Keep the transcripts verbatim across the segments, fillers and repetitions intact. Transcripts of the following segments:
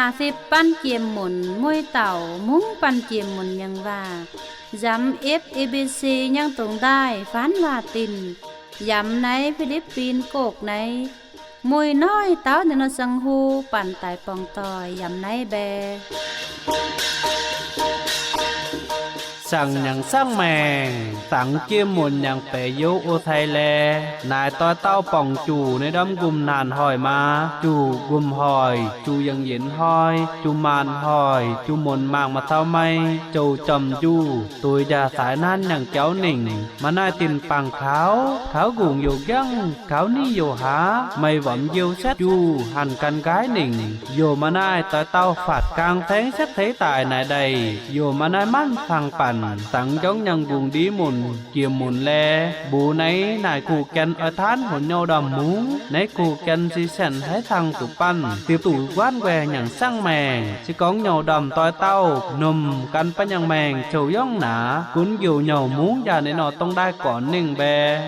Asip păn kiêm mun, mui tao mung păn kiêm mun ñang va. Yăm êp A B C ñang tông đai, phăn va tin. Yăm nai Philippin kok nai. Mui noi tao nê nô sang hu păn tai pong toi yăm nai be. Sang ñang sang meng, tang kiêm mun ñang pe yô ô thai le, nai toi tao pong chu nê đam gum nan hoi ma, chu gum hoi, chu yang yin hoi, chu man hoi, chu mun mang ma thao mai, châu chom chu, tui ja sai nan ñang châu ning, ma nai tin pang khao, khao gung yô giăng, khao ni yô ha, mai văm yêu sét chu, hăn căn gái ning, yô ma nai toi tao phạt kang theng sét thế tài nai đài, yô ma nai măn phang păn, tang jong ñang gung đi mun, kiêm mun le, bu nai, nai khu ken ơ than hôn nhô đam mung, nai khu ken si sen hai thang tu păn, tiếp tục quan que ñang sang meng, si kong nhô đam toi tao, num căn păn ñang meng, châu yong na, kun kiêu nhô mung ja nê nô tông đai kon ning be.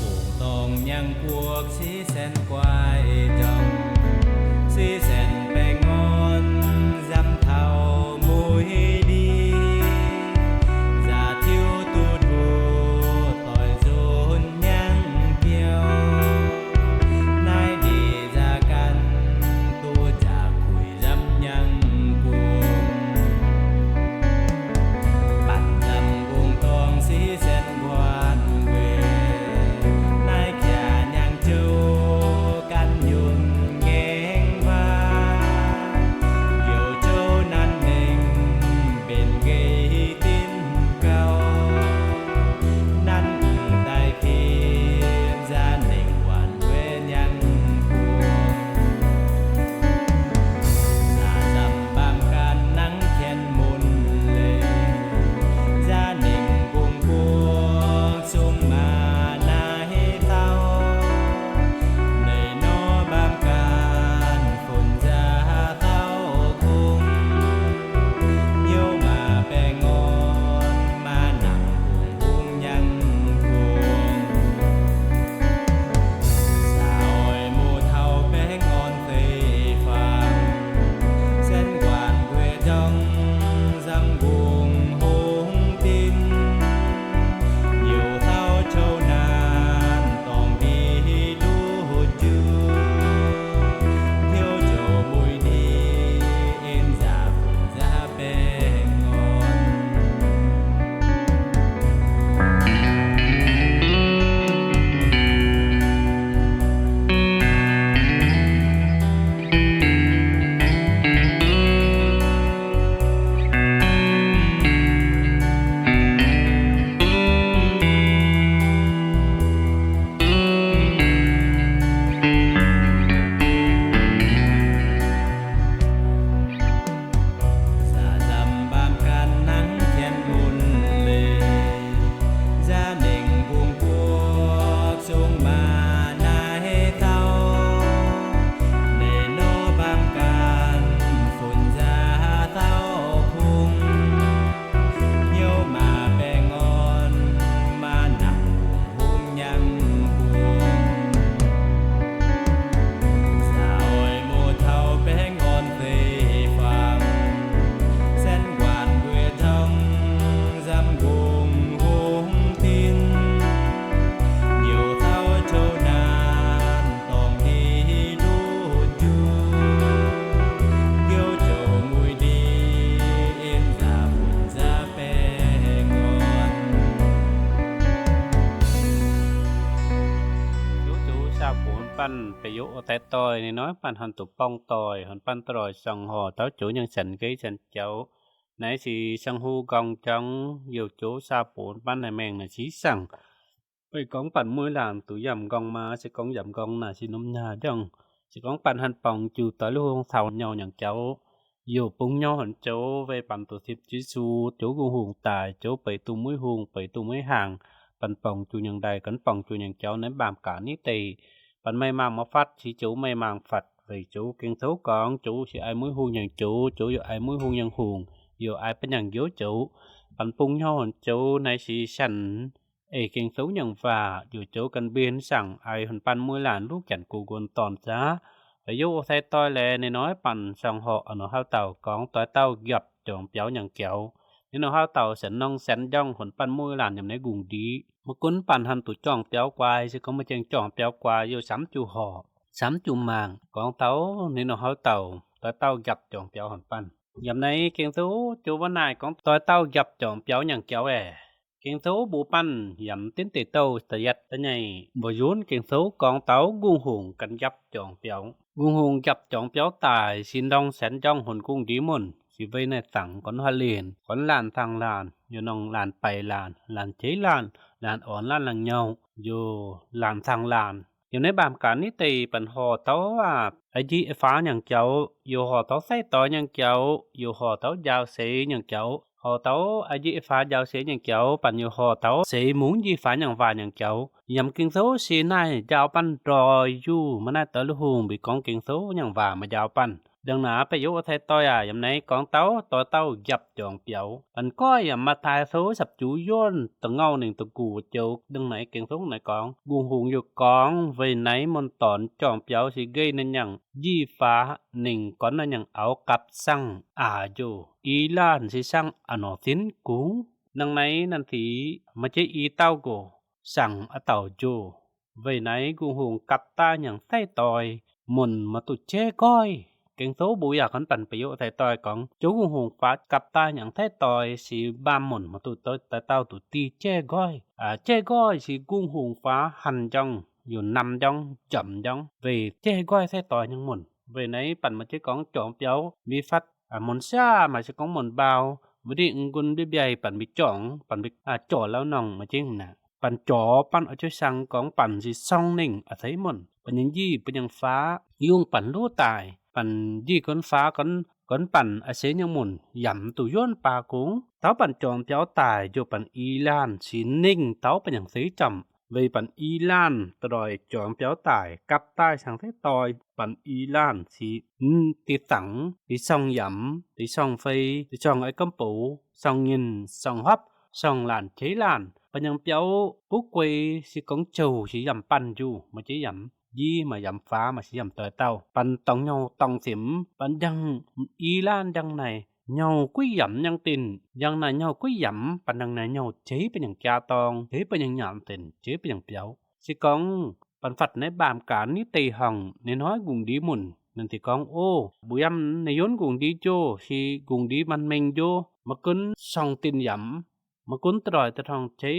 Gung tông ñang kuok si sen kuai jong, si sen peng on, yăm thao mui đi, ya thiu tu tu, toi yun ñang kiêu, nai đi ya căn, tu ja khui yăm ñang kuok. Păn yăm gung tông si sen quan que, nai kia ñang châu căn yun ngeng va, kiêu châu nan neng, bên gei tin cao, nan tai phim ya neng quan que ñang kuok. Sa dăm bam kan nang khen mun le, ya ning gung kuok sung ma na he thao. Nê nô bam kan phun ya thao khung, nhiêu ma peng on ma nang gung gung ñang gung. Sa ơi mu thao peng on phê phang, sen quan que jong, yăm gung hung tin. Nhiêu thao châu nan tông đi lu hut ju. Nhiêu châu mui đi, em ya phun ya peng on. Sa dăm bam kan nang khen mun le, ya ning gung kuok sung ma na he thao. Nê nô bam kan phun ya thao khung, nhiêu ma peng on ma nang gung gung ñang gung. Sa ơi mu thao peng on phê phang, sen quan que jong, yăm gung hung tin. Nhiêu thao châu nan tông đi lu hut ju. Nhiêu châu mui đi, em ya phun ya peng on. Yô chu sa phun păn pe yô ô tai toi nê nô păn hăn tu pong toi, hăn păn toi sang ho, tao chu ñang sen gei sen châu. Nai si sang hu gong jong, yô chu sa phun păn nai meng nai si sang. Ơi kong păn mui lan tu yăm gong ma, si kong yăm gong na si num nha jong. Chỉ kong păn hăn pŏng chu tơl hung thao nhŏ nhŏng châo. Yua pŭng nhŏ hăn châo vei păn tu sip Yêsu, châo gung hung tai, châo pei tu muih hung, pei tu muih hang. Păn pŏng chu nhŏng đai, kăn pŏng chu nhŏng châo, nai bam ka ni tê. Păn mây mang ma phăt, si châo mây mang phăt. Vei châo keng sâu kong, châo si ai muih hung nhŏng châo, châo yua ai muih hung nhŏng hung, yua ai păn nhŏng yua châo. Păn pŭng nhŏ hăn châo, nai si săn. Ê keng sâu nhŏng va, yua châo kăn bin sang, ai hăn păn muih lan, lu kian ku gun ton sa. Vei yua sai toi lê, nê noi păn song hŏ, a nô hao tao, kong toi tao giăp, chong piao nhŏng kiao. Nê nô hao tao, săn nong săn jong, hăn păn muih lan, nhăm nê gung đi. Mă kŭn păn hăn tu chong piao kuai, si kong mă cheng chong piao kuai, yua sắm chu hŏ, sắm chu mang, kong tao, nê nô hao tao, toi tao giăp, chong piao hăn păn. Nhăm nê keng sâu, chu va nai, kong toi tao giăp, chong piao nhŏng kiao ê. Keng sâu bu păn, yăm tin tê tâu, ta yat ta nhai. Bơ yun keng sâu kong tao gung hung kăn giăp chong piao. Gung hung giăp chong piao tai, si nong săn jong hăn gung đi mŭn. Si vei nai thăng kăn hă lin, kăn lan thăng lan, yua nong lan pei lan, lan chê lan, lan on lan lăng nhŏ, yua lan thăng lan. Yua nai bam ka ni tê păn hŏ tao a, a ji e pha nhŏng châo, yua hŏ tao sai toi nhŏng châo, yua hŏ tao jao se nhŏng châo. Hŏ tao a ji e pha jao se nhŏng châo, păn yua hŏ tao se mŭng ji pha nhŏng va nhŏng châo. Yăm keng sâu si nai jao păn troi yu, mă nai tơl hung bi kong keng sâu nhŏng va mă jao păn. Dăng na pei yua sai toi a, yăm nai kong tao, toi tao giăp chong piao. Păn koi yăm mă tai sâu săp chu yuôn, tơ ngâu neng tơ gu châo, dăng nai keng sâu nai kong. Gung hung yua kong, vei nai mŭn ton chong piao si gei nai nhŏng. Ji pha neng kăn nai nhŏng ao kăp sang, a yua. I lan si sang a nô sin kung. Năng nai năn si, mă chê i tao gu, sang a tao yua. Vei nai gung hung kăp ta nhŏng sai toi, mŭn mă tu chê goi. Keng sâu bu ya kăn păn pei yua sai toi kong. Châo gung hung pha kăp ta nhŏng sai toi, si bam mŭn mă tu toi, ta tao tu ti chê goi. A chê goi si gung hung pha hăn jong, yua năm jong, jăm jong. Vei chê goi sai toi nhŏng mŭn. Vei nai păn mă chê kong chong piao, bi phăt. A mŭn sa, mă si kong mŭn bao, bơ di ngŭn bi biai păn bi chong, păn bi, a, chŏ lao nong mă ching na. Păn chŏ, păn a chŏ sang kong păn si song neng, a sai mŭn. Păn nhŏng ji, păn nhŏng pha, yung păn lu tai, păn ji kăn pha kăn, kăn păn a sai nhŏng mŭn, yăm tu yuôn pa kung. Tao păn chong piao tai, yua păn i lan, si neng, tao păn nhŏng sai chăm. Vei păn i lan, tơdoi chong piao tai, kăp tai sang sai toi, păn i lan, si, n-, ti tang, ti song yăm, ti song phei, ti song ai kăm pô, song ngin, song hŏp, song lan, chê lan. Păn nhŏng piao, bu kuê, si kong châo, si yăm păn yu, mă chê yăm, ji mă yăm pha, mă si yăm toi tao. Păn tong nhŏ, tong sim, păn dăng, i lan dăng nai, nhŏ kuy yăm nhŏng tin, yang na nhŏ kuy yăm, păn năng na nhŏ chê pơ nhŏng kia tong, chê pơ nhŏng nham tin, chê pơ nhŏng piao. Si kong, păn phăt nai bam ka ni tê hŏng, nai noi gung đi mŭn, năn si kong, ô, bu yăm nai yuôn gung đi yua, si gung đi măn meng yua, mă kŭn song tin yăm, mă kŭn tơdoi tơdhong chê,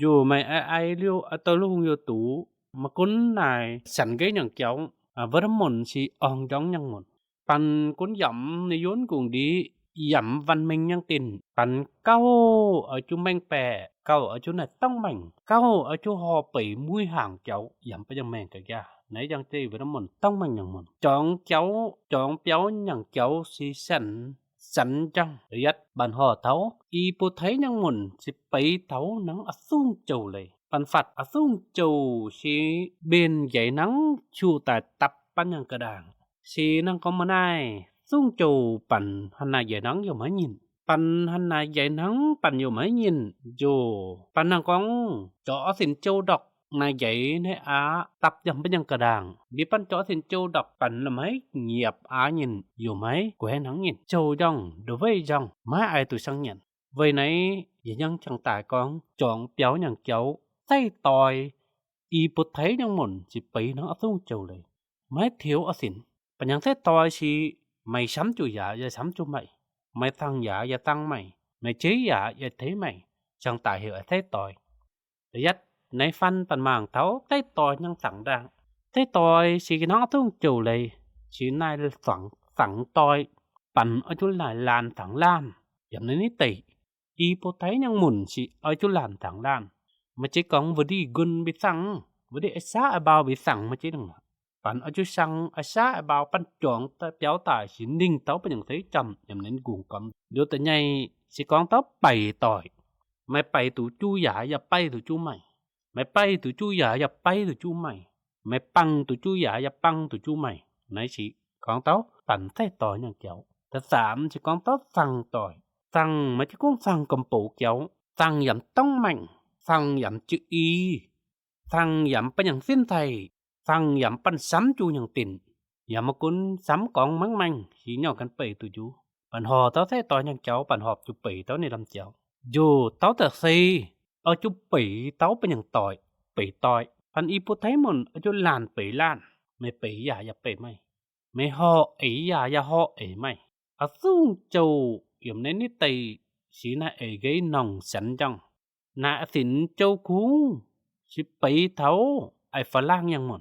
yua mei ai ai liu, a tơ lung yua tu, mă kŭn nai săn gei nhŏng kiao, a, vơr mŭn si ong jong nhŏng mŭn. Păn kŭn yăm nai yuôn gung đi, yăm văn minh nhŏng tin. Păn kâo a chu meng pe, kâo a chu nai tŏng meng, kâo a chu hŏ pei muih hang kiao, yăm pei jang meng ka gia. Nai jang chê vơr mŭn tŏng meng nhŏng mŭn. Chong kiao, chong piao nhŏng kiao si săn, săn jang. Yat păn hŏ tao, i pô thei nhŏng mŭn, si pei tao nang a sung châu lê. Păn phăt a sung châu si bên jai nang chu tai tăp păn nhŏng kơdang. Si nang kong mơnai, sung châu păn hăn na jai nang yua mei nhin. Păn hăn na jai nang păn yua mei nhin, yua. Păn nang kong, chŏ a sin châu dŏk, na jai nai a, tăp yăm păn nhŏng kơdang. Bi păn chŏ a sin châu dŏk, păn lăm hei, ngiăp a nhin, yua mei, kuê nang nhin. Châu jong, du vei jong, mei ai tu sang nhin. Vei nai, yê nhŏng chang tai kong, chong piao nhŏng kiao, sai toi, i pô thei nhŏng mŭn, si pei nang a sung châu lê. Mei thiu a sin. Păn nhŏng sai toi si, mei sắm chu ya, ya sắm chu mei. Mei thăng ya, ya thăng mei. Mei chê ya, ya thê mei. Chang tai hiu a sai toi. Yat nai phan păn mang tao, sai toi nhŏng thăng dang. Sai toi si nang a sung châu lê. Si nai thăng, thăng toi. Păn a chu nai lan thăng lan. Yăm nai ni tê. I pô thei nhŏng mŭn si a chu lan thăng lan. Mă chê kong vơr di gŭn bi thăng. Vơr di e sa a bao bi thăng mă chê nang. Păn a chu sang a sa a bao păn chong ta piao tai si ning tao pă nhang thei chăm yăm nen gung kăm. Yo ta nhai si kong tao pei toi. Mai pei tu chu ya ya pei tu chu mai. Mai pei tu chu ya ya pei tu chu mai. Mai păng tu chu ya ya păng tu chu mai. Nai si kong tao păn thei toi nhang kiao. Ta sam si kong tao thăng toi. Thăng mai chu kong thăng kăm pô kiao. Thăng yăm tong meng. Thăng yăm chư y. Thăng yăm pă nhang sin thei. Thăng yăm păn sắm chu nhang tin. Yăm ma kun sắm kong meng meng si nhao kăn pei tu chu. Păn ho tao thei toi nhang kiao păn họp chu pei tao ni lăm kiao. Yo tao ta si a chu pei tao pă nhang toi. Pei toi. Păn i pu thei mun a chu lan pei lan. Mai pei ya ya pei mai. Mai ho ei ya ya ho ei mai. A sung châu yăm nen ni tây si na ei gei nong săn jong. Na a sin châu kung si pei tao ai pha lang nhang mun.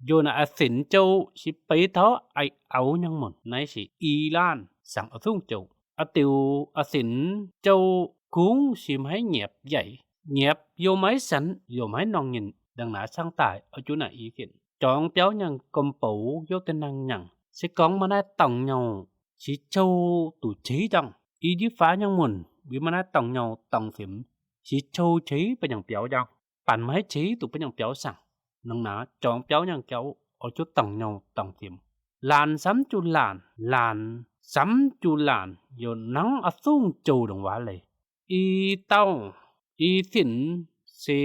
Yo na a sin châu si pei tao ai ao nhang mun. Nai si i lan sang a sung châu. A tiu a sin châu kung si mai nhep yai. Nhep yo mai săn yo mai nong nhin. Đăng na sang tai a chu na i kin. Chong piao nhang kăm pô yo ta năng nhang. Si kong ma nai tong nhao. Si châu tu chei jong. I ji pha nhang mun. Bi ma nai tong nhao tong sim. Si châu chei pă nhang piao jong. Păn mai chei tu pă nhang piao sang. Nang na chong piao nhang kiao. O chu tong nhao tong sim. Lan sắm chu lan. Lan sắm chu lan. Yo nang a sung châu đăng wa lei. I tao, i sin, si,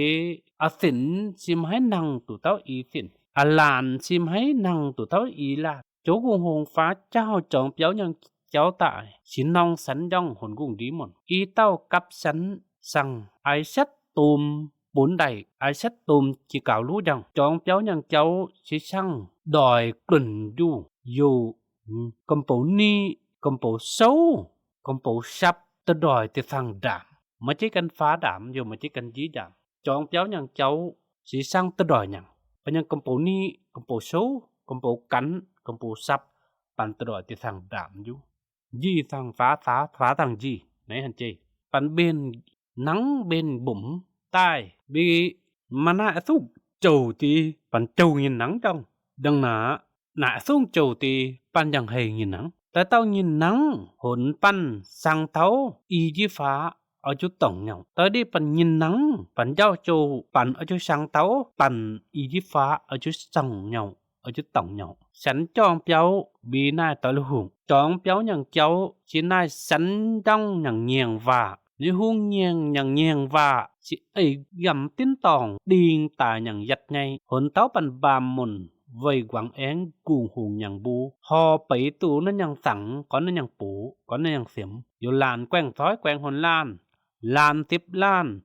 a sin, si mai nang tu tao i sin. A lan, si mai nang tu tao i lan. Châu gung hùng pha chao chong piao nhang kiao tai. Si nong săn jong hôn gung di mun. I tao kăp săn sang. Ai sắt tôm bún đai. Ai sắt tôm chi kao lu jong. Chong piao nhang kiao si sang. Đòi klun du. Yo, kăm pô ni, kăm pô sâu. Kong pô săp tơdoi ti thăng dam. Mă chih kăn pha dam, yo mă chih kăn ji dam. Chong piao nhang kiao, si sang tơdoi nhang. Pă nhang kong pô ni, kong pô sâu, kong pô kăn, kong pô săp, păn tơdoi ti thăng dam yu. Ji thăng pha, pha, pha thăng ji. Nây hăn chê. Păn bên nắng bên bụng tai. Bi mă na a sung châu ti, păn châu nhin nắng trong. Đăng na Na a sung châu ti păn jang hê nhin nắng. Tơ tao nhin nắng, hôn păn sang thâu, i ji pha, a chu tong nhao. Tơ đi păn nhin nắng, păn jao châu, păn a chu sang thâu, păn i ji pha, a chu tong nhao, a chu tong nhao. Săn chong piao, bi nai tơ lu hùng. Chong piao nhang kiao, si nai săn dong nhang nhiêng va. Ni hung nhiêng nhang nhiêng va, si ơi găm tin tong, đing ta nhang yat nhai, hôn thâu păn bam mun, vơi guang eng gung hùng nhang bu, ho pei tu na nhang thăng, kon na nhang pu, kon na nhang sim, yo lan kueng thoi kueng hôn lan, lan tip lan,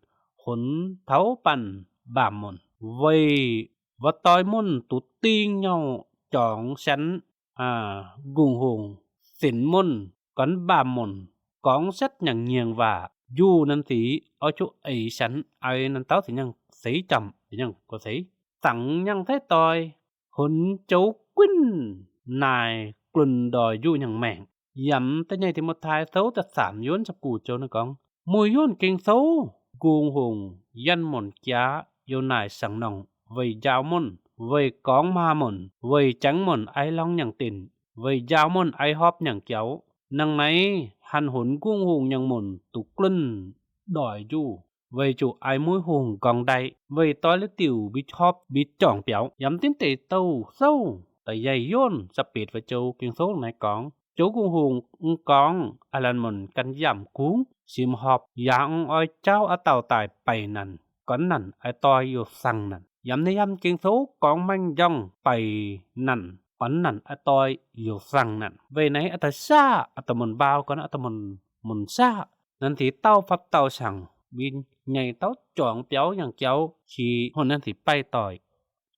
hôn thâu păn bam mun, vơi va toi mun tu ting nhao chong săn, a, gung hùng, sin mun, kon bam mun, kong sắt nhang nhiêng va, yu năn ti, o chu ơi săn, ơi năn thâu ti nhang sấy chăm, ti nhang ko sấy. Thăng nhang thê toi, hôn châu quynh, nai klun đòi yu nhang meng. Yăm tơ nhai ti mơ thai thâu tơ săn yuôn săp ku châu năn kong. Mui yuôn king thâu, gung hùng, yăn mun kia, yo nai sang nong, vơi jao mun, vơi kong ma mun, vơi chăng mun ai long nhang tin, vơi jao mun ai hop nhang kiao. Năng nây, hăn hôn gung hùng nhang mun, tu klun, đòi yu, vơi chu ai mui hùng gong đai, vơi toi lơ tiu bi hop bi chong piao. Yăm tin tê tâu sâu, tơ yai yuôn, săp pit va châu king thâu nai kong. Châu gung hùng ung kong, a lan mun kăn yăm kung, sim hop, ya ung oi chao a tao tai pei năn, kon năn a toi yo thăng năn. Yăm nây yăm king thâu kong meng jong pei năn, kon năn a toi yo thăng năn. Vơi nây a tơ sa, a tơ mun bao, kon a tơ mun, mun sa. Năn ti tao phap tao sang, bi nhai tao chong piao nhang kiao, si hôn năn ti pei toi,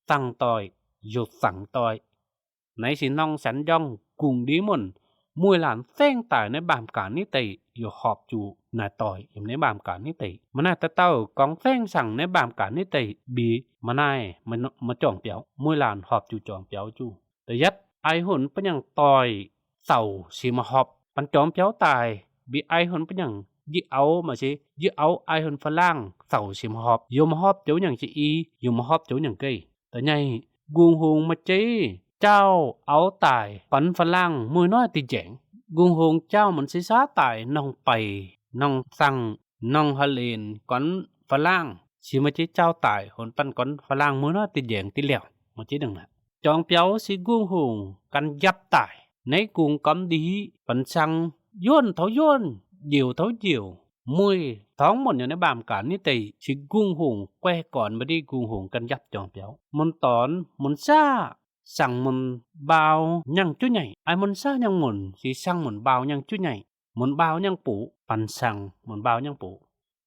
thăng toi, yo thăng toi. Nây si nong săn jong gung đi mun. Mui lan theng tai nây bam ka ni tê, yo hop chu nai toi, yăm nây bam ka ni tê. Mơ nai tơ tao kong theng sang nây bam ka ni tê, bi mơ nai, mơ, mơ chong piao. Mui lan hop chu chong piao chu. Tơ yat, ai hôn pă nhang toi, thâu si mơ hop. Păn chong piao tai, bi ai hôn pă nhang, ji ao mă si, ji ao ai hôn pha lang, thâu si mơ hop. Yo mơ hop châu nhang si i, yo mơ hop châu nhang kê. Tơ nhai, Gung Hùng mă chê chao âu tải kón phalang mui noi ti jeng. Gung Hùng chao mơn si sa tải nong pay, nong săng, nong halen kón phalang. Si mă chê chao tải hôn păn kón phalang mui noi ti jeng ti leo. Mă chê đăng na. Chong piao si Gung Hùng kăn jăp tải. Nây Gung Cấm đi păn săng yuôn thâu yuôn, diêu thâu diêu. Mui thong mơn yơ nây bam kan ni tây si Gung Hùng kue kón mă đi Gung Hùng kăn jăp chong piao. Mơn ton, mơn sa, săng mơn bao nhăng chu nhây. Ai mơn sa nhăng mơn, si săng mơn bao nhăng chu nhây. Mơn bao nhăng pŭ, păn săng mơn bao nhăng pŭ.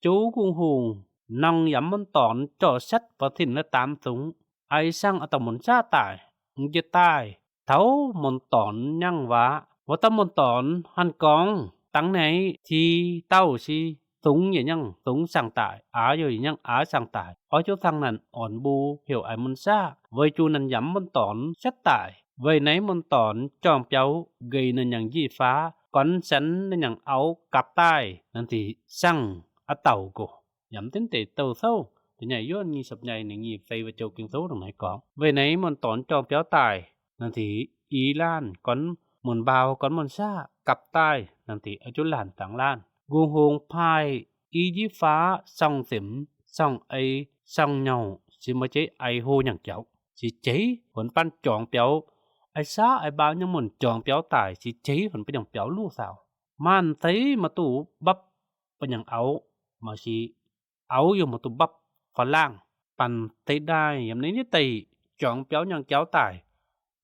Chu Gung Hùng nong yăm mơn ton cho sĕt pơ thin lơ tam sung. Ai săng atâo mơn sa tải, ngi jê tải. Thâu mơn ton nhăng wa, wa tâo mơn ton hăn kong, tăng nây si tâo si sung yơ nhăng sung săng tải, a yơ nhăng a săng tải. Ơ chu săng năn ôn bu hiêu ai mơn sa, vơi chu năn yăm mơn ton sĕt tải. Vơi nây mơn ton chong piao gay năn nhăng ji pha, kón săn năn nhăng âu kăp tải, năn si săng atâo gô. Yăm tin tê tâo sâu, tê nhây yuôn ngi săp nhây nê ngi phay wa châu Kinh Số đăng nây kong. Vơi nây mơn ton chong piao tải, năn si i lan kón mơn bao kón mơn sa kăp tải, năn si ơ chu lan tăng lan. Gung Hùng phai i ji pha song sim, song ai, song nhâu, si mă chê ai hô nhăng châu. Si chê hôn păn chong piao, ai sa ai bao nhăng mơn chong piao tải, si chê hôn păn nhăng piao lu sao. Mơn tê mă tŭ băp păn nhăng âu, mă si âu yơ mă tŭ băp phalang. Păn tê đai yăm nây ni tê chong piao nhăng châu tải.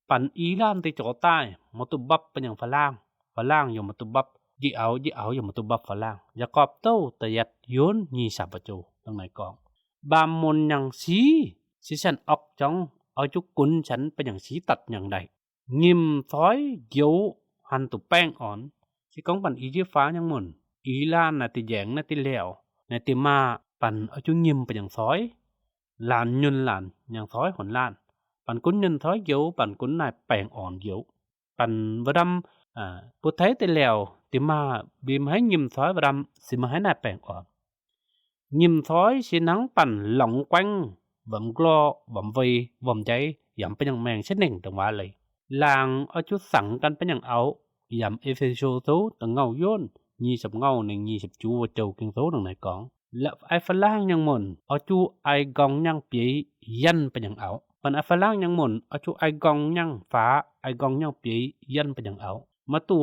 Păn i lan tê châu tải, mă tŭ băp păn nhăng phalang. Phalang yơ mă tŭ băp ji âu, ji âu yơ mă tŭ băp phalang. Jakob tâu tơ yăt yuôn ngi săp wa châu, đăng nây kong. Bam mơn nhăng si, si săn ŏk chong, ơ chu kŭn săn păn nhăng si tăt nhăng đai. Ngim soi ghiêu hăn tŭ peng ôn, si kong păn i ji pha nhăng mơn. I lan na ti jeng na ti leo, na ti ma păn ơ chu ngim păn nhăng soi. Lan nhŭn lan nhăng soi hôn lan. Păn kŭn nhŭn soi ghiêu, păn kŭn nai peng ôn ghiêu. Păn wa đăm, a, pŭ thai ti leo, ti ma bi mă hai ngim soi wa đăm, si mă hai nai peng ôn. Ngim soi si nang păn lòng quanh, văm glo, văm vây, văm jay, yăm păn nhăng meng sĕt neng tơng wa lei. Lang ơ chu săng kăn păn nhăng âu, yăm Êphêsô số tơng ngâu yuôn, ngi săp ngâu nê ngi săp chu wa châu Kinh Số đăng nây kong. Lăp ai phalang nhăng mơn, ơ chu ai gong nhăng piê yăn păn nhăng âu. Păn ai phalang nhăng mơn, ơ chu ai gong nhăng pha, ai gong nhăng piê yăn păn nhăng âu. Mă tŭ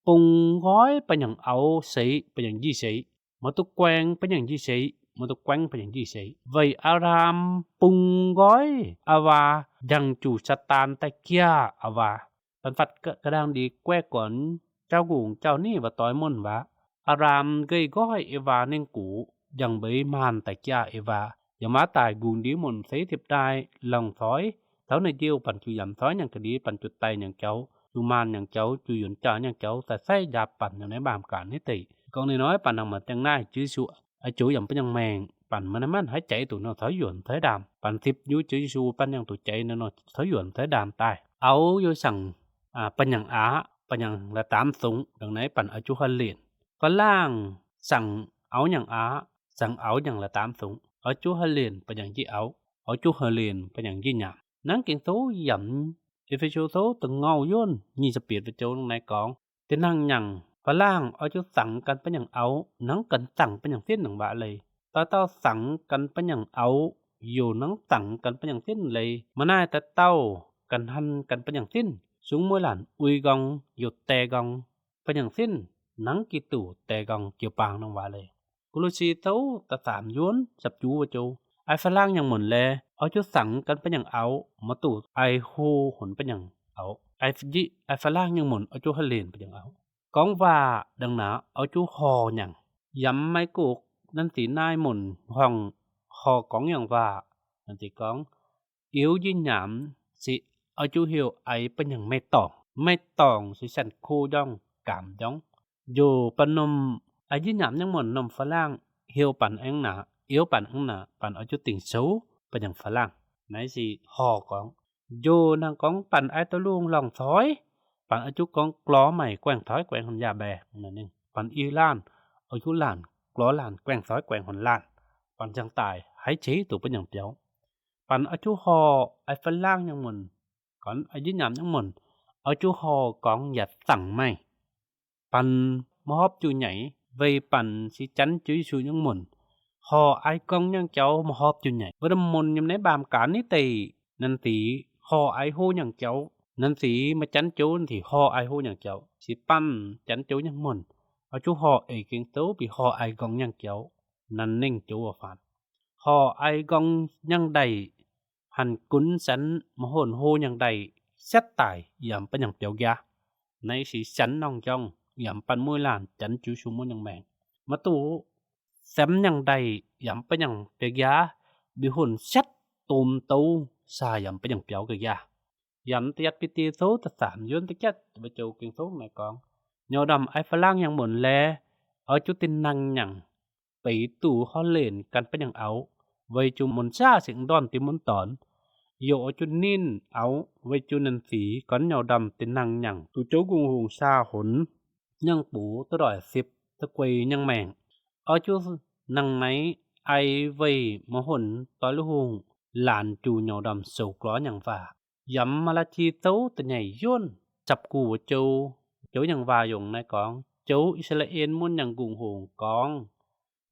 pŭng goi păn nhăng âu sĕ, păn nhăng ji sĕ. Mă tŭ kueng păn nhăng ji sĕ, mă tŭ kueng păn nhăng ji sĕ. Vơi aram pŭng goi, a wa, jăng chu Satan ta kia, a wa. Păn phăt kơ, kơđang đi kue kôn, châu Gung châu ni wa toi mơn wa. Aram gơi goi, a wa nêng ku, jăng bơi man ta kia, a wa. Yơ mă tai Gung đi mơn sĕ thiêp đai, lòng soi, thâu nê jêu păn chu yăm soi nhăng kơ đi, păn chu tai nhăng châu, chu man nhăng châu, chu yuôn châu nhăng châu, ta sai jap păn nhăng nê bam kan ni tê. Kong nê noi păn nang mơn teng nai, Yêsu a chu yăm păn nhăng meng, păn mơn mơn hai chai tŭ nô thoi yuôn thoi đam. Păn thiêp yu Yêsu păn nhăng tŭ chai nô nô thoi yuôn thoi đam tai. Âu yu săng, a, păn nhăng a, păn nhăng la tam sung, đăng nây păn a chu hơ lin. Phalang săng âu nhăng a, săng âu nhăng la tam sung. A chu hơ lin păn nhăng ji âu, a chu hơ lin păn nhăng ji nham. Nang Kinh Số yăm Êphêsô số tơng ngâu yuôn, ngi săp piet wa châu đăng nây kong. Ti nang nhăng, phalang, ơ chu săng kăn păn nhăng âu, nang kăn săng păn nhăng sĭn nang wa lei. Ta tâo săng kăn păn nhăng âu, yu nang săng kăn păn nhăng sĭn lei. Mă nai ta tâo, kăn hăn kăn păn nhăng sĭn. Sung mui lan, ui gong, yu te gong, păn nhăng sĭn, nang ki tŭ te gong kiu pang nang wa lei. Kôlôsi tâu ta tam yuôn, săp chu wa châu. Ai phalang nhăng mơn lei, ơ chu săng kăn păn nhăng âu, mă tŭ ai hu hôn păn nhăng âu. Ai phalang nhăng mơn, ơ chu hơ lin păn nhăng âu. Kong wa đăng na, ơ chu ho nhăng. Yăm mai kuk, năn ti nai mơn, hong ho kong nhăng wa, năn ti kong. Iêu ji nham si ơ chu hiêu ai păn nhăng mê tong. Mê tong si săn khu jong, kam jong. Yu păn nôm ai ji nham nhăng mơn nôm phalang hiêu păn eng na, iêu păn eng na, păn ơ chu Kinh Số păn nhăng phalang. Nai si ho kong. Yu nang kong păn ai tơ lung lòng thoi, păn ơ chu kong klo mai kueng thoi kueng hôn ya be. Nai ning. Păn i lan, ơ chu lan, klo lan, kueng thoi kueng hôn lan. Păn jăng tai, hai chi tŭ păn nhăng piao. Păn a chu ho ai phalang yang mun, kon ai ji nham yang mun, a chu ho kong yat thăng mai. Păn mơ hop chu nhảy, vei păn si chăn chu Yêsu yang mun. Ho ai gong yang châu mơ hop chu nhảy. Vơ đâm mun nhâm nê bam cả ni tê, năn tỉ ho ai hô yang châu. Năn tỉ mơ chăn chu, năn tỉ ho ai hô yang châu. Si păn chăn chu yang mun. A chu ho ai kiêng tâu bi ho ai gong yang châu. Năn ninh châu a phan. Ho ai gong yang đai, hăn kŭn săn mơ hôn hô yang đai, sĕt tai, yăm păn yang piao gia. Nai si săn nong jong, yăm păn mui lan, chăn chu Yêsu mun yang meng. Mơ tu, săn yang đai, yăm păn yang piao gia, bi hôn sĕt tôm tâu, sa yăm păn yang piao gia. Yăm tiat pi ti tâu ta sam, yun ta kiat, ba châu kiêng tâu nai kong. Nhâu đăm ai phalang yang mun lê, a chu tin năng yang, pei tu ho len kăn păn yang âu. Vei chu mun sa sing don ti mun ton. Yo a chu nin âu, vei chu năn tỉ kon nhâu đăm tin năng yang. Tu châu gung hung sa hôn, yang pu tơ đoi sip, tơ quay yang meng. A chu năng nai ai vei mơ hôn tơ lu hung, lan chu nhâu đăm sâu klo yang va. Yăm Malachi tâu tơ nhảy yun, săp ku châu, châu yang va yong nai kong, châu Israel mun yang gung hung kong.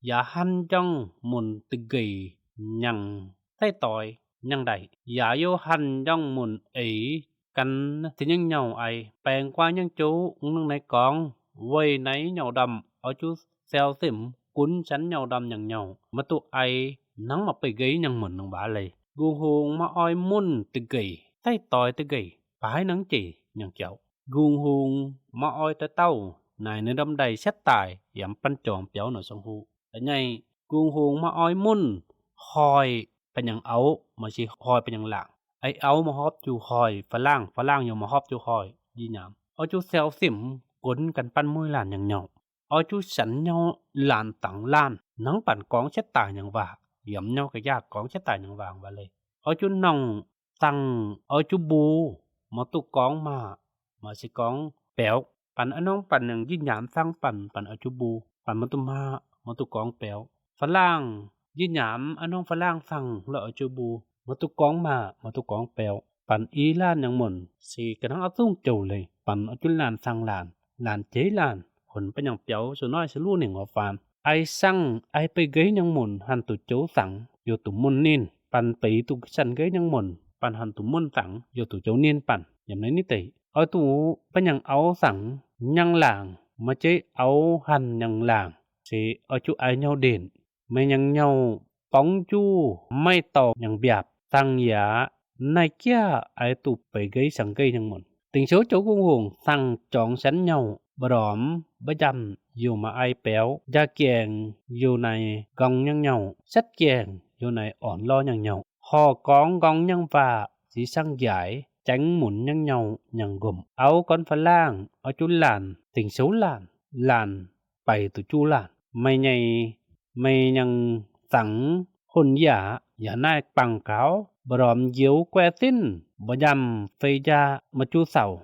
Ya hăn jong mun tơ gei yang tai toi, yang đai. Ya yo hăn jong mun ai, kăn ti yang nhâu ai, peng kua yang châu, ung nang nai kong, vei nai nhâu đăm, a chu seo sim, kŭn săn nhâu đăm yang nhâu. Mơ tu ai, nang mơ pei gei yang mun nang ba lê. Gung hung mơ oi mun tơ gei, tai toi tơ gei, pai nang chê yang châu. Gung hung mơ oi tơ tâu, nai nơ đăm đai sĕt tai, yăm păn chom piao nơ song hu. Tơ nhai, gung hung mơ oi mun, hoi păn yang âu, mơ si hoi păn yang lang. Ai âu mơ hop chu hoi, phalang, phalang yo mơ hop chu hoi, ji nham. A chu seo sim, kŭn kăn păn mui lan yang nhâu. A chu săn nhâu lan tăng lan, nang păn kong sĕt tai yang va, yăm nhâu ka ya kong sĕt tai yang va va lê. A chu nong tăng, a chu bu, mơ tu kong ma, mơ si kong peo. Păn a nong păn yang ji nham thăng păn, păn a chu bu, păn mơ tu ma, mơ tu kong peo. Phalang, ji nham a nong phalang thăng lơ a chu bu, mơ tu kong ma, mơ tu kong peo. Păn i lan yang mun, si kơ nang a tung châu lê, păn a chu lan thăng lan, lan chê lan, hôn păn yang piao, su noi su lu ning o phan. Ai săn, ai pei gei yang mun, hăn tu châu thăng, yo tu mun nin, păn pei tu săn gei yang mun, păn hăn tu mun thăng, yo tu châu nin păn. Yăm nai ni tê. Ơ tu păn yang âu thăng, yang lang, mơ chê âu hăn yang lang, si a chu ai nhâu đen. Mei yang nhâu pong chu mei tong yang biap, thăng ya, nai kia ai tu pei gei săn gei yang mun. Tĭng sâu châu gung hung thăng chong săn nhâu, ba rom, ba jăm, yo mơ ai peo, ya kiêng, yo nai gong yang nhâu, sĕt kiêng, yo nai on lo yang nhâu. Ho kong gong yang va, si săn yai, cheng mun yang nhâu, yang gum. Âu kon phalang, a chu lan, tĭng sâu lan, lan, pei tu chu lan. Mei nhai, mei yang thăng hôn ya, ya nai păng kao, ba rom yeu kue tin, ba jăm phei ya mơ chu sau.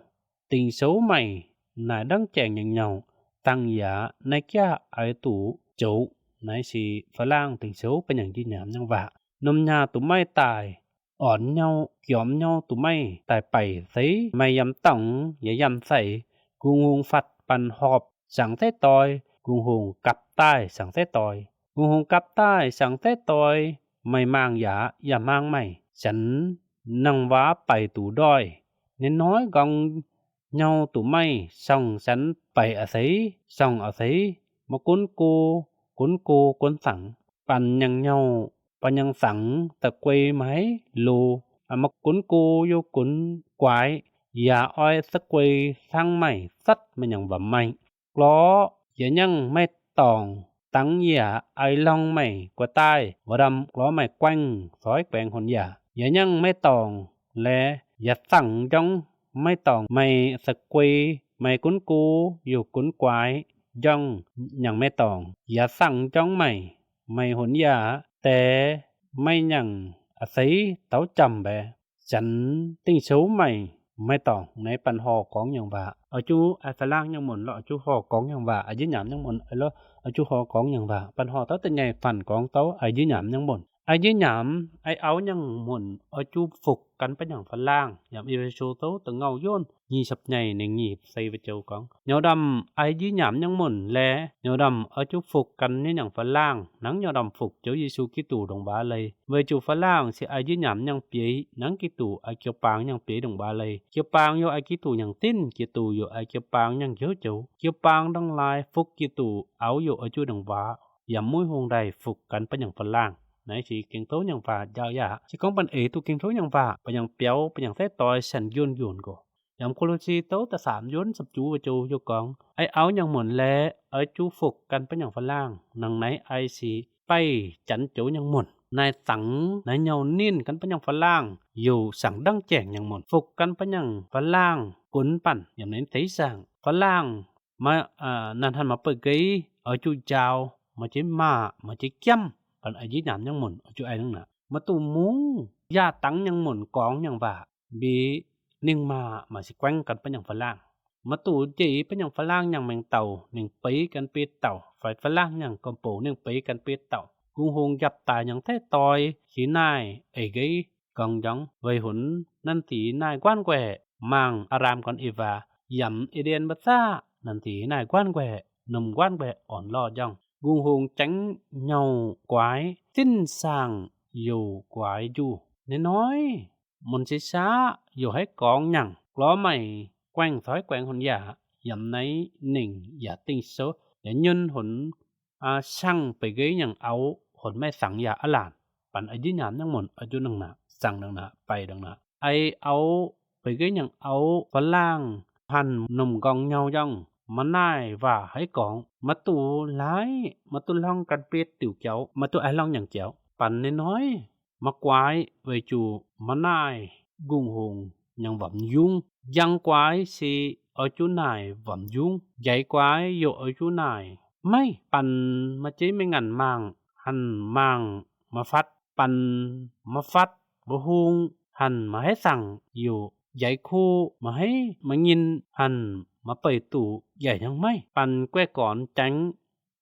Tĭng sâu mei, nai đăng cheng yang nhâu, thăng ya, nai kia ai tu châu, nai si phalang tĭng sâu păn yang ji nham yang va. Nôm nha tu mei tai, on nhâu, kiom nhâu tu mei, tai pei sei, mei yăm tong, ya yăm sei, gung hung phat păn hop, săn tai toi, gung hung kăp tai, săn tai toi. Gung hung kăp tai, săn tai toi, mei mang ya, ya mang mei, săn nang va pei tu đoi. Nê noi gong nhâu tu mei, song săn pei a sei, song a sei, mơ kŭn ku, kŭn ku, kŭn thăng. Păn yang nhâu, păn yang thăng, tơ quay mei, lu, a mơ kŭn ku, yo kŭn kuai, ya oi tơ quay thăng mei, săt mei yang va mei. Klo, ya yang mei tong, tăng ya ai long mei, kua tai, va rom klo mei kueng, soi kueng hôn ya. Ya yang mei tong, lê, ya thăng jong, mei tong, mei tơ quay, mei kŭn ku, yo kŭn kuai, jong, yang mei tong. Ya thăng jong mei, mei hôn ya, tê, mei yang, a sei, tâu chăm be. Săn tĭng sâu mei, mei tong, nai păn ho kong yang va. A chu, ai phalang yang mun lo, a chu ho kong yang va, ai ji nham yang mun, ai lo, a chu ho kong yang va. Păn ho tâu tơ nhai păn kong tâu, ai ji nham yang mun. Ai ji nham, ai ao nhang mun, ơ chu phuk kan pơ nhang phalang. Yam Ephesu tâu tơ ngau yon, nhi sập nhai neng nhi săi vơ châu kong. Nhao đam ai ji nham nhang mun le, nhao đam ơ chu phuk kan nhang phalang, nang nhao đam phuk châu Yêsu Kitô đồng ba lei. Vơ chu phalang si ai ji nham nhang piê, nang Kitô ai kiêu pang nhang piê đồng ba lei. Kiêu pang yo ai Kitô nhang tin, Kitô yo ai kiêu pang nhang kiêu châu. Kiêu pang dang lai phuk Kitô ao yo ơ chu đồng ba. Yam mui hung dai phuk kan pơ nhang phalang. Nai si keng tâu nhang pha jao ya. Si kong păn ê tu keng tâu nhang pha, pơ nhang piao, pơ nhang tê toi săn yun yun ko. Yam Kôlôsi tâu tơ sam yun săp chu vơ châu yo kong. Ai ao nhang mun le, ơ chu phuk kan pơ nhang phalang. Nang nai ai si pai chăn châu nhang mun. Nai tăng, nai nhao nin kan pơ nhang phalang. Yo sang dang cheng nhang mun. Phuk kan pơ nhang phalang. Kun păn, yam nai tê sang. Phalang, ma, a, nan hăn ma pơ gei, ơ chu jao, ma chi ma, ma chi kiam, păn ai ji nham nhang mun, ơ chu ai nang na. Ma tu mu, ya tăng nhang mun, kong nhang ba, bi, ning ma, ma si kueng kan pơ nhang phalang. Ma tu ji pơ nhang phalang nhang meng tâu, ning pei kan pit tâu, phải phalang nhang kong pô, ning pei kan pit tâu. Gung hung jap tai nhang tê toi, si nai, ai gei, kong jong, vei hun, nan ti nai guan gue, mang Aram kon Eva, yam Eden bơ sa, nan ti nai guan gue, num guan gue, on lo jong. Gung hung cheng nhao kuai, tin sang yo kuai ju. Nê noi, mun si sa, yo hai kong nhang, klo mai, kueng thoi kueng hun ya, yam nai ning ya ting so, ya nhun hun a, sang pê gei nhang ao, hôn mai sang ya alan. Păn ai ji nham nhang mun, ơ chu nang na, sang nang na, pai dang na. Ai ao, pê gei nhang ao, phalang, hăn num gong nhao jong, ma nai va hai kong, ma tu lai, ma tu long kan pit tiu kiao, ma tu ai long nhang kiao. Păn nê noi, ma kuai, vei chu, ma nai, gung hung, nhang vam yung. Yang kuai si, ơ chu nai, vam yung. Jai kuai, yo ơ chu nai. Mai, păn, ma chi mai ngăn mang, hăn mang, ma phat, păn, ma phat, ma hung, hăn ma hai sang, yo. Jai khu, ma hai, ma ngin, hăn, ma pei tu, jai nhang mai. Păn kue kon cheng,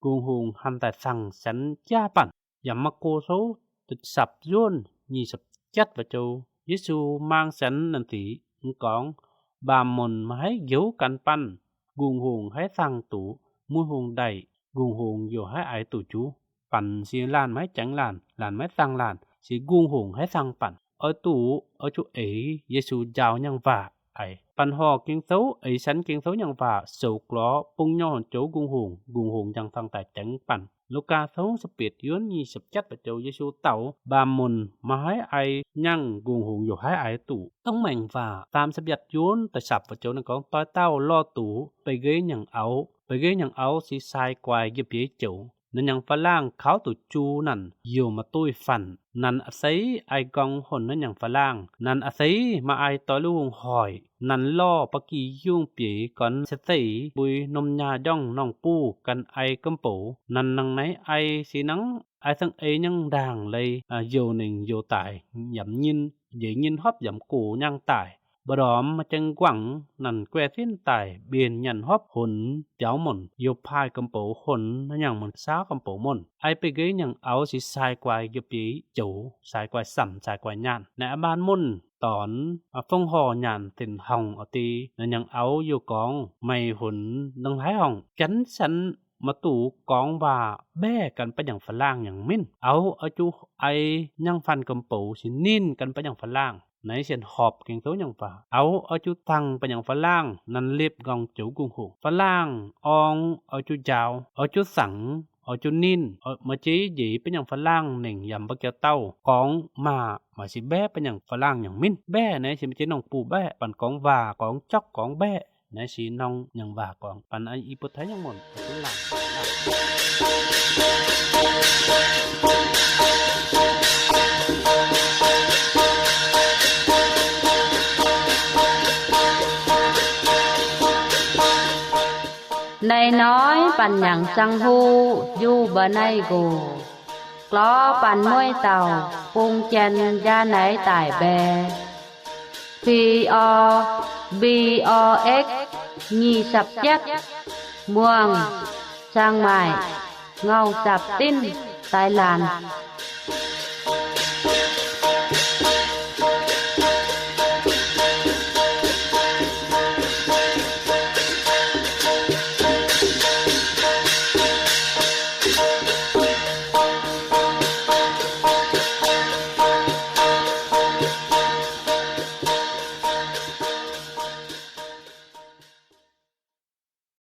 gung hung, hăn tai sang, sen, cha păn. Yam Markô sô, tơ sap yon, nhi sap chat vơ châu. Yêsu mang sen nan ti, nkong, ba mon ma hai ghiu kan păn, gung hung hai sang tu, mui hung dai, gung hung yo hai ai tu chu, păn si lan ma hai cheng lan, lan ma hai sang lan, si gung hung hai sang păn. Ơ tu, ơ chu ê, Yêsu jao nhang va, ai. Păn ho king sâu, ê sen king sâu nhang va, sâu klo, pung nho hon châu gung hung, gung hung jang sang tai cheng păn. Luka sông săpit yon nhi săp chat vơ châu Yêsu tau, ba mon, ma hai ai, nhang gung hung yo hai ai tu. Tông meng va, tam săp yat yon, tơ sap vơ châu nang kong toi tau lo tu, pê gei nhang ao, pê gei nhang ao si sai kuai ghi pie châu. Nanyang phalang khao tu chu nan, yo ma tui phan. Nan a sei ai gong hon nanyang phalang. Nan a sei ma ai toi lu hung hoi. Nan lo pa ki yung pie kon se sei bui nom nya jong nong pu kan ai kơm po. Nan nang nai ai si nang ai sang ai nhang dang lei, a, yo ning yo tai, yam nhin, ye nhin hop yam ku nhang tai. Bơdom ma cheng guang, nan kue thin tai, bien nhan hop hun, piao mon, yo phai kơm po hun, nanyang mon sa kơm po mon. Ai pê gei nhang ao si sai kuai ghi pie châu, sai kuai sam, sai kuai nhan. Nê a ban mon, ton, a phong ho nhan tin hong a ti, nanyang ao yo kong, mai hun, nang hai hong, chăn săn, ma tu kong va be kan pơ nhang phalang nhang min. Ao ơ chu ai nhang phan kơm po si nin kan pơ nhang phalang. Nai sien hop king sâu nhang va. Ao ơ chu thang pơ nhang phalang nan lip gong châu gung hung. Phalang ong ơ chu jao, ơ chu sang, ơ chu nin, ơ ma chi ji pơ nhang phalang ning yam ba kiao tau. Kong ma, ma si be pơ nhang phalang nhang min. Be nai si ma chi nong pu be, păn kong va, kong chok, kong be. Nai si nong nhang va kong. Păn ai i put hai nhang mon. Put lang. Nai noi păn nhang sang hu, yu ba nai gu. Klo păn mui tau, pung chen ja nai tai be. P O B O X nhi sap chat, Muang, Chiang Mai, ngau sap tin, Thailand.